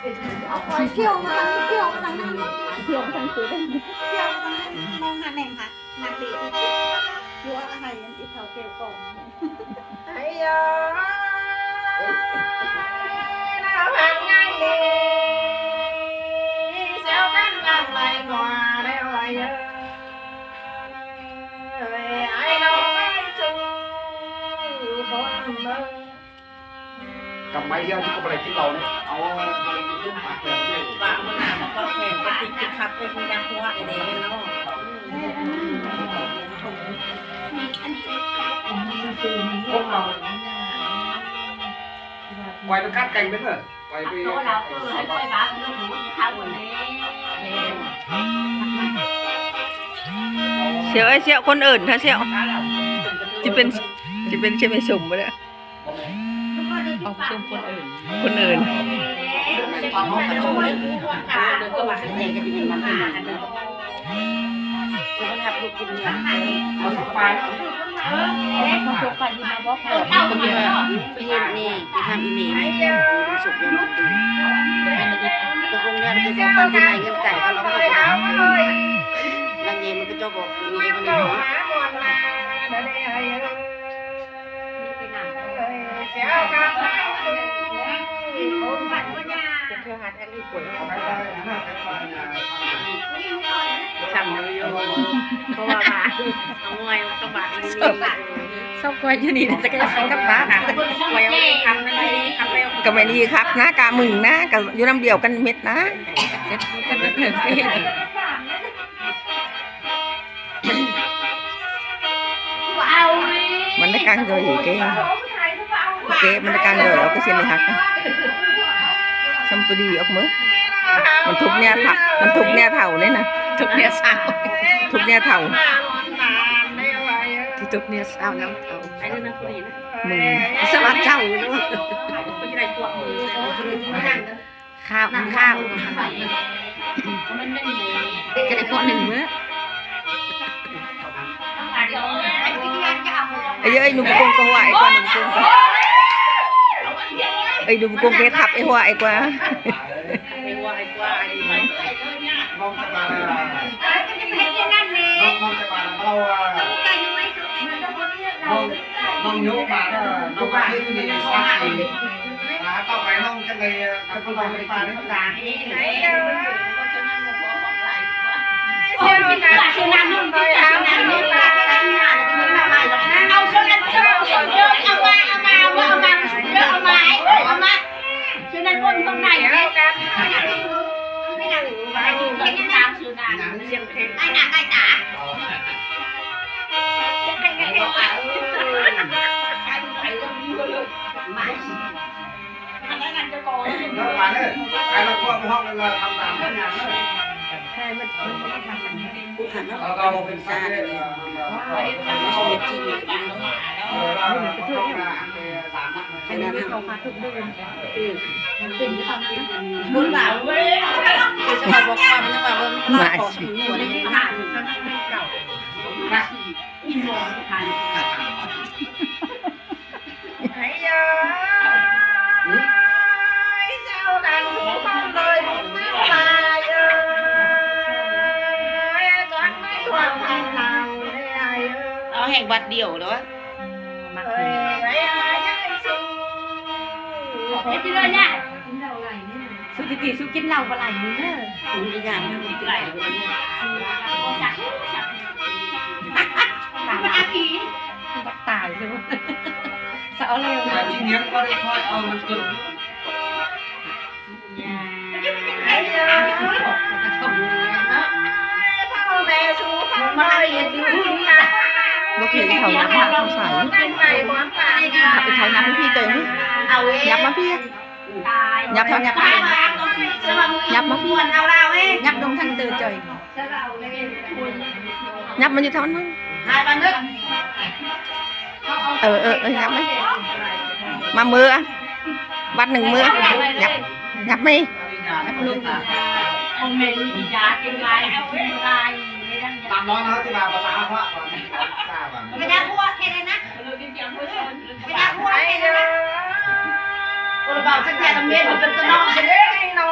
ທ່ຽວມາທາງນີ້ ທ່ຽວມາທາງນັ້ນ ທ່ຽວມາທາງນີ້ ທ່ຽວມາທາງນັ້ນ ນ້ອງຫາແໜ່ງຫາ ນັກເລງອີກ ຢູ່ອາໄຫ ອີເຖົ້າແກ້ວກ່ອງ ໄອ້ຢາ ລາວພັກຍັງດີ ແຊວກັນຫຼັ່ງໄຫຼໜ່ວແລ້ວ ອ້າຍເອີຍ ອ້າຍນ້ອງໄປສູ່ຄົນເບິ່ງ ກັບໄມ້ທີ່ເຮົາກໍບໍ່ໄດ້ກິນເຫຼົ້າເນາະ ເອົາ ວ່າເອົາມານ້ຳມາຄວັກແຂນ ໄປຕິດກິນຄັກໄປກິນຢາຫົວໄອ້ແດງເນາະ ຂ້ອຍໄປກັດແຕ່ງເດີ ຂ້ອຍໄປ ໂຕລາວເປີດໃຫ້ຂ້ອຍບາບເດີ ເຂົາຄົນເດ້ ສ່ຽວເອີຍ ສ່ຽວ ຄົນອື່ນ ຖ້າສ່ຽວ ຊິເປັນ ຊິເປັນສ່ຽວແມ່ຊົມບໍ່ເດ້. ອອກຊົມຄົນອື່ນ ຄົນອື່ນ ໄປເຮັດນີ້ ໄປທຳອີ່ແມ່ນີ້ ສຸກຢູ່ ແຕ່ຄົງແລ້ວໄປໃສ່ຕອນທີ່ໄດ້ເງິນໄກ່ກໍລອງເອົາໄປ ນາງເຍມັນກໍເຈົ້າບອກນີ້ ເອີຍ ມັນເນາະ. ເທື່ອຫາແທນທີ່ກວດ ເພາະວ່າວ່າ ເອົາງອຍມັນກໍບາດ ຊອບກວດຢູ່ນີ້ ຈະໄດ້ໃຊ້ກັບບາດ ກວດເອົາເອງ ຄຳນັ້ນເອງ ຄຳແລ້ວ ກໍແມ່ນດີຄັກນະ ກະມຶງນະ ກໍຢູ່ນຳດຽວກັນເມັດນະ ເຮັດກັນເຮັດເຖິງເຮັດ. ມັນໄດ້ກາງໂດຍເກ ເກ ມັນໄດ້ກາງໂດຍ ເອົາໄປເຊັນໃຫ້ຮັກ ຊຳປູດີອອກເມືອ ມັນທຸກແນວເຖົ້າ ມັນທຸກແນວເຖົ້າເລີຍນະ ທຸກແນວຊາວ ທຸກແນວເຖົ້າ ທີ່ທຸກແນວຊາວນຳເຖົ້າ ມຶງ ສະຫວັດເຈົ້າ. ຂ້າວ ຂ້າວ ຈະໄດ້ພໍໜຶ່ງມື້ ເອີຍ ເອີຍ ໜູບໍ່ກົງກໍຫົວໄອ້ກວ່າ ໜູບໍ່ກົງກໍ ເອີຍ ໜູບໍ່ກົງກໍເຮັດຄັບໄອ້ຫົວໄອ້ກວ່າ ນ້ອງຈະມາ ນ້ອງ ນ້ອງຈະມາ ເຮົາວ່າ ນ້ອງ ນ້ອງຍຸບາດ ນ້ອງມາຂຶ້ນນີ້ສັກອີກ ອ່າ ຕໍ່ໄປນ້ອງຈະໄດ້ ເອົາ ເອົາ ເອົາ ເອົາ ເອົາ ເອົາ ເອົາ ເອົາ ເອົາ ເອົາ ເອົາ ເອົາ ເອົາ ເອົາ ເອົາ ເອົາ ເອົາ ເອົາ ເອົາ ເບຸນຫຼາຍເວີຍ ເຂົາຊິມາບອກຄວາມຍັງວ່າເບິ່ງ ມາຊິ ເອົາແຮ່ງບາດດຽວເນາະ ມັກເຫັນ ເຮັດຢູ່ເລີຍຍາ ສຸດທີ່ສຸດກິນເຫຼົ້າບໍ່ຫຼາຍມື້ເດີ ກິນອີ່ຫຍັງກິນຫຼາຍ ຕາຍເລີຍ ສະເອົາແລ້ວ ກິນຫຍັງກໍໄດ້ທອດເອົາມັນເກີດ ບໍ່ຄືເຂົາຍັບມາເທົ່າໃສ ເຂົາໄປເຂົ້າຍັບໃຫ້ພີ່ເຕີ ຍັບມາພີ່ ຍັບເທົ່າ ຍັບມາ ຍັບມາ ຍັບລົງທາງເຕີຈ່ອຍ ຍັບມາຢູ່ທາງນັ້ນ ເອີ ເອີ ເອີ ຍັບມາ ມາເມືອ ວັດໜຶ່ງເມືອ ຍັບ ຍັບມາ ຍັບລົງ ຕາມນ້ອງເຮົາທີ່ວ່າພາສາເຮົາ ພາສາ ພາສາ ພະຍາພວກແຄ່ນັ້ນນະ ພະຍາພວກແຄ່ນັ້ນນະ ບໍ່ໄດ້ເວົ້າຈັກເທື່ອນຳເມຍ ເພິ່ນເປັນຕົວນ້ອງຊັ້ນເດ້ ນ້ອງ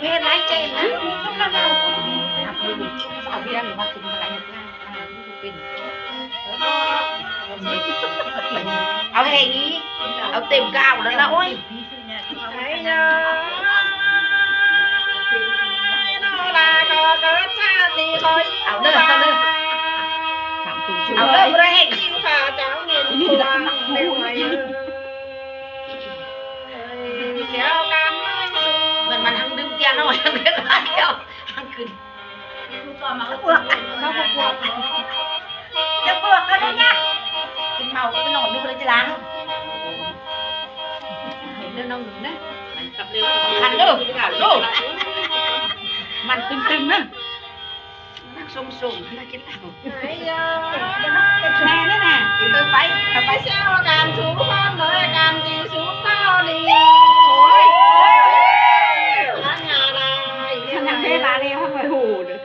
ເຮັດຫຼາຍເຈນນະ ເອົາເບຍມາກິນມາຫຼາຍເປັນ ເອົາແຮງອີກ ເອົາເຕັມກາວແລ້ວນະ ໂອ້ຍ ໄທເດີ ເອົາເດີ ເອົາເດີ ເອົາເດີ ບໍ່ໄດ້ແຮງອີກ ຂ້າເຈົ້າເງິນ ນີ້ລະ ມັນມັນທັງດື່ມເບຍນ້ອຍ ທັງເຮັດຫຼາຍແລ້ວ ທັງຂຶ້ນ ເຂົາກໍກວກ ເຂົາກໍກວກ ຢ່າກວກກັນເລີຍນະ ກິນເມົາກໍໄປນອນຢູ່ພຸ້ນລະ ຈະລ້າງ ເດີນ້ອງເດີ ໄປກັບເດີ ຄັນເດີ ເອົາເດີ ມັນຕຶງໆນະ ນັກສົມໆ ນັກກິນເຫຼົ້າ ໄປເດີ ແມ່ນນະ ເດີ ໄປ ໄປ ໄປແຊວກັນ ສູ່ຄົນເດີ ກັນທີ່ສຸດຕອນນີ້ ໂອ້ຍ ໂອ້ຍ ອັນຫຍັງໄດ້ມາແລ້ວ ເຮົາບໍ່ຮູ້ເດີ.